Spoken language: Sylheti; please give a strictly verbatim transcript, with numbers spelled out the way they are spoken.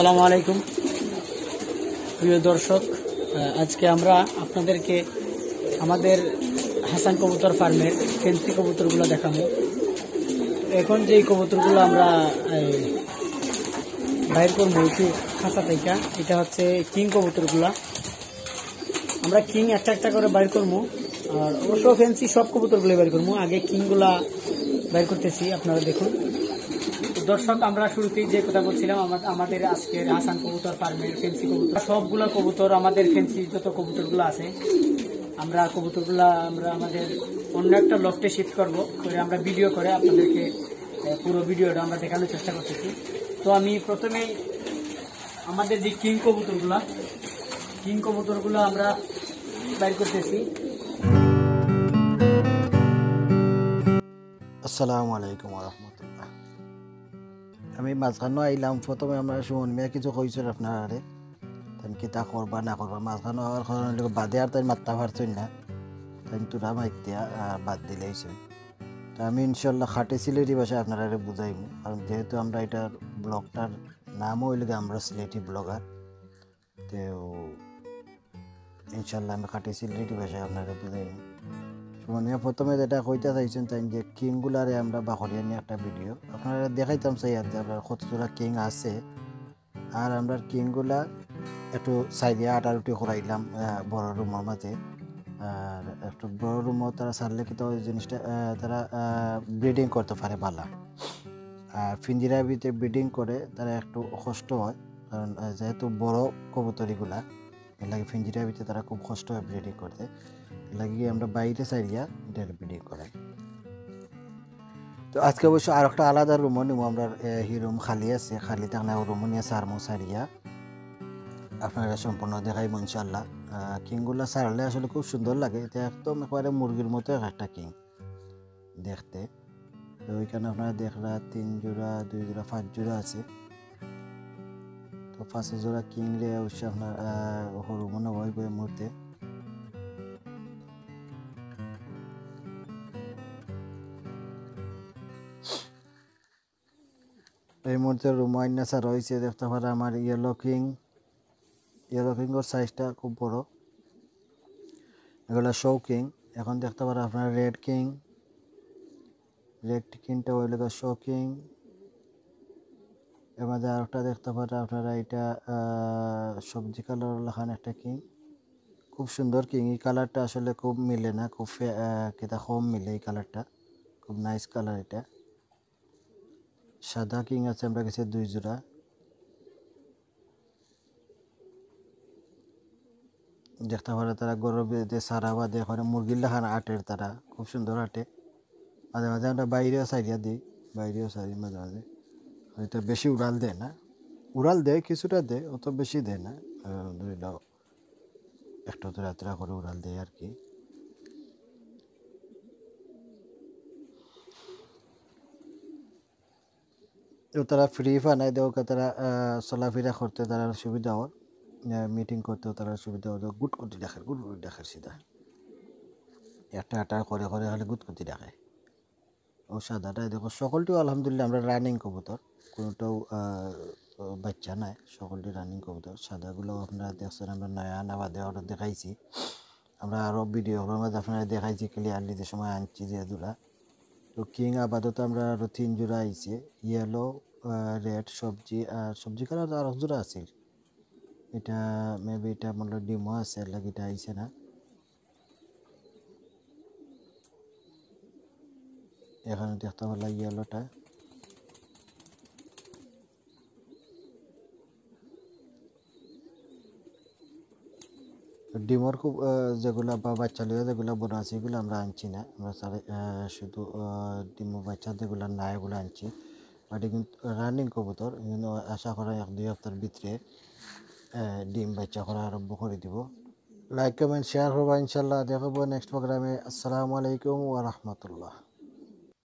আসসালামু আলাইকুম প্রিয় দর্শক, আহ, আজকে আমরা আপনাদেরকে আমাদের হাসান কবুতর ফার্মের ফ্যান্সি কবুতরগুলো দেখাবো। এখন যেই কবুতরগুলো আমরা এই, বাইর করবো একটু খাঁচা থেকে, এটা হচ্ছে কিং কবুতরগুলা। আমরা কিং একটা একটা করে বাইর করবো, আর অবশ্য ফ্যান্সি সব কবুতরগুলো বাইর করবো। আগে কিংগুলা বাইর করতেছি, আপনারা দেখুন। তো দর্শক, আমরা শুরুতেই যে কথা বলছিলাম, আমা- আমাদের আজকের হাসান কবুতর ফার্মের ফ্যান্সি কবুতর, সবগুলা কবুতর, আমাদের ফ্যান্সি যত কবুতরগুলো আছে, আমরা কবুতরগুলা আমরা আমাদের অন্য একটা লফটে শিফট করব, করে আমরা ভিডিও করে আপনাদেরকে আহ, পুরো ভিডিওটা আমরা দেখানোর চেষ্টা করতেছি। তো আমি প্রথমেই আমাদের যে কিং কবুতরগুলা, কিং কবুতরগুলা আমরা বাইর করতেছি। আসসালামু আলাইকুম ওয়া রাহমাতুল্লাহ। আমি মাঝখানো আইলাম, প্রথমে আমরা সুমন মিয়া কিছু কইছিল আপনারারে, তাই কিতা করবা না করবা, মাঝখানো আওয়ার কারণে লোক বাদে আর তাই মাততা পারছইন না, তাই তোরা মাইক দিয়া আহ, বাদ দিলাইছইন। তো আমি ইনশাল্লাহ খাঁটি সিলেটি ভাষায় আপনারারে বুঝাইমু, কারণ যেহেতু আমরা এটার ব্লগটার নাম হইল গিয়ে আমরা সিলেটি ব্লগার। তো ইনশাল্লাহ আমি খাঁটি সিলেটি ভাষায় আপনারা বুঝাই। সুমন মিয়া প্রথমে যেটা কইতে চাইছেন, তাই যে কিংগুলারে আমরা বাহরিয়া নিয়ে একটা ভিডিও আপনারা দেখাইতাম চাই, আর যে আপনার কত জোড়া কিং আছে, আর আমরা কিংগুলা একটু সাইডে আটারুটি করাইলাম আহ, বড় রুমের মাঝে। আর একটু বড় রুমও তারা ছাড়লে কিন্তু ওই জিনিসটা আহ, তারা ব্রিডিং করতে পারে ভালা। আর ফিঞ্জিরা ভিতরে ব্রিডিং করে তারা একটু কষ্ট হয়, কারণ আহ, যেহেতু বড় কবুতরিগুলা, এর লাগে ফিঞ্জিরা ভিতরে তারা খুব কষ্ট হয় ব্রিডিং করতে। এর লাগে আমরা বাইরে সারিয়া এটা ব্রিডিং করাই। তো আজকে অবশ্য আর একটা আলাদা রুমও নিব আমরা, আহ, হি রুম খালি আছে, খালি থাকলে ও রুমও নিয়ে সারমু সারিয়া আপনারা সম্পূর্ণ দেখাইব ইনশাল্লাহ। আহ, কিংগুলা সারলে আসলে খুব সুন্দর লাগে, এটা একদম একবারে মুরগির মতো এক একটা কিং দেখতে। তো ওইখানে আপনারা দেখরা তিন জোড়া, দুই জোড়া, পাঁচ জোড়া আছে। তো পাঁচ জোড়া কিংরে অবশ্যই আপনার আহ, হরু মনে হয় এই মুহূর্তে। এই মুহূর্তে রুমো আইন্না ছাড়া হইছে, দেখতে পারে আমার ইয়েলো কিং। ইয়েলো কিংয়ের সাইজটা খুব বড়। এগুলো শো কিং। এখন দেখতে পারে আপনার রেড কিং, রেড কিংটা হইল গিয়ে শো কিং। এর মাঝে আরেকটা দেখতে পারে আপনারা, এটা আহ, সবজি কালার লাখান একটা কিং, খুব সুন্দর কিং। এই কালারটা আসলে খুব মিলে না, খুব ফে- আহ, কিতা কম মিলে এই কালারটা, খুব নাইস কালার এটা। সাদা কিং আছে আমরা গেছে দুই জোড়া। দেখতে পারে তারা গরু বেঁধে সারা বাদে এখন মুরগির লাখান আটের, তারা খুব সুন্দর আটে। মাঝে মাঝে আমরা বাইরেও সারিয়া দিই, বাইরেও সারি মাঝে মাঝে। হয়তো বেশি উড়াল দেয় না, উড়াল দেয় কিছুটা দেয়, অত বেশি দেয় না। আহ, ধরে নাও একটু দূরা দূরা করে উড়াল দেয় আর কি। তো তারা ফ্রি ফানায় দেও, তারা আহ, চলাফেরা করতে তারা সুবিধা হয়, মিটিং করতে তারা সুবিধা হয়। গুটগুটি ডাকের, গুটগুটি ডাকের সিধা, একটা একটা করে করে খালি গুটগুটি ডাকে। ও সাদাটা দেখো, সকলটিও আলহামদুলিল্লাহ আমরা রানিং কবুতর, কোনোটাও আহ, বাচ্চা নাই, সকলটি রানিং কবুতর। সাদাগুলো আপনারা দেখছেন, আমরা নয়া আনা বাদে অর্ডার দেখাইছি। আমরা আরও ভিডিওগুলোর মাঝে আপনারা দেখাইছি ক্লিয়ারলি যে সময় আনছি যে জোড়া। তো কিং আপাতত আমরা আরও তিন জোড়া আইছে, ইয়েলো, রেড, সবজি, আর সবজি কালার তো আরও জোড়া আছে। এটা মেবি এটা মনে হয় ডিমও আছে, এর লাগি এটা আইছে না। এখানে দেখতে পারলাম ইয়েলোটা। ডিমর খুব আহ, যেগুলা বা বাচ্চা লইয়া যেগুলা বড় আছে, এগুলো আমরা আনছি না। আমরা সারে- আহ, শুধু আহ, ডিমর বাচ্চা যেগুলা নাই, এগুলো আনছি। বাট কিন্তু রানিং কবুতর, কিন্তু আশা করা এক দুই হপ্তার ভিতরে আহ, ডিম বাচ্চা করা আরম্ভ করে দিব। লাইক, কমেন্ট, শেয়ার করবা ইনশাল্লাহ। দেখা হবে নেক্সট প্রোগ্রামে। আসসালামু আলাইকুম ওয়া রাহমাতুল্লাহ।